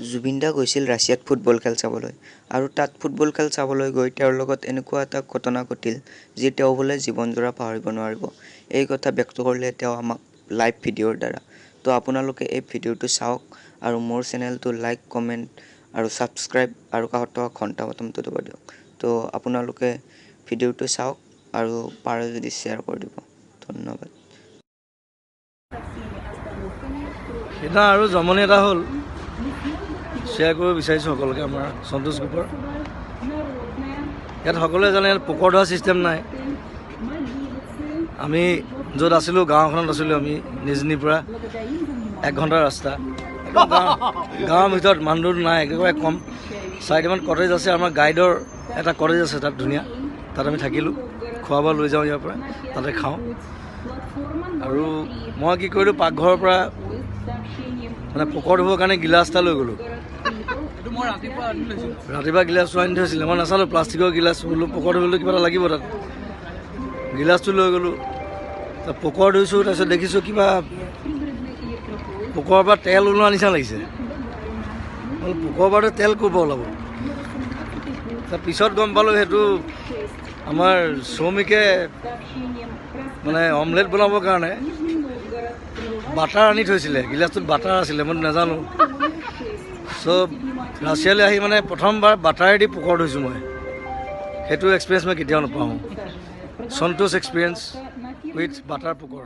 জুবিন দা গৈছিল ৰাছিয়াত ফুটবল খেল চাবলৈ আৰু তাত ফুটবল খেল চাবলৈ গৈ তেওঁৰ লগত এনেকুৱা এটা ঘটনা ঘটিল যি তেওঁ বোলে জীৱনজোৰা পাহৰিব নোৱাৰিব। এই কথা ব্যক্ত কৰিলে তেওঁ আমাক লাইভ ভিডিঅ'ৰ দ্বাৰা। তো আপোনালোকে এই ভিডিঅ'টো চাওক আৰু মোৰ চেনেলটো লাইক, কমেণ্ট আৰু ছাবস্ক্ৰাইব আৰু কাষত থকা ঘণ্টা বটনটো দবাই দিয়ক। তো আপোনালোকে ভিডিঅ'টো চাওক আৰু পাৰে যদি শ্বেয়াৰ কৰি দিব। ধন্যবাদ। সেইদিনা আৰু জমনি এটা হ'ল, শ্বেয়াৰ কৰিব বিচাৰিছোঁ সকলোকে। আমাৰ সন্তোষ গ্ৰুপৰ ইয়াত সকলোৱে জানে ইয়াত পোকৰ ধোৱা ছিষ্টেম নাই। আমি য'ত আছিলোঁ গাঁওখনত আছিলোঁ আমি, নিজনীৰ পৰা 1 ঘণ্টাৰ ৰাস্তা। গাঁৱৰ ভিতৰত মানুহ নাই, একেবাৰে কম। 4টামান কটেজ আছে, আমাৰ গাইডৰ এটা কটেজ আছে তাত ধুনীয়া, তাত আমি থাকিলোঁ। খোৱা বোৱা লৈ যাওঁ ইয়াৰ পৰা, তাতে খাওঁ। আৰু মই কি কৰিলোঁ, পাকঘৰৰ পৰা মানে পকৰ ধুবৰ কাৰণে গিলাচ এটা লৈ গ'লোঁ। ৰাতিপুৱা গিলাচটো আনি থৈছিলে, মই নাচালোঁ, প্লাষ্টিকৰ গিলাচ। বোলো পকৰ ধুবলৈ কিবা এটা লাগিব, তাত গিলাচটো লৈ গ'লোঁ। তাত পকৰ ধুইছোঁ, তাৰপিছত দেখিছোঁ কিবা পকৰৰ পৰা তেল ওলোৱা নিচিনা লাগিছে। বোলো পকৰৰ পৰাতো তেল ক'ৰ পৰা ওলাব? তাৰ পিছত গম পালোঁ সেইটো আমাৰ শ্ৰমিকে মানে অমলেট বনাবৰ কাৰণে বাটাৰ আনি থৈছিলে, গিলাচটোত বাটাৰ আছিলে, মই নাজানো। চ' ৰাছিয়ালৈ আহি মানে প্ৰথমবাৰ বাটাৰেদি পকৰ ধুইছোঁ মই। সেইটো এক্সপিৰিয়েঞ্চ মই কেতিয়াও নাপাওঁ। সন্তোষ এক্সপিৰিয়েঞ্চ উইথ বাটাৰ পকৰ।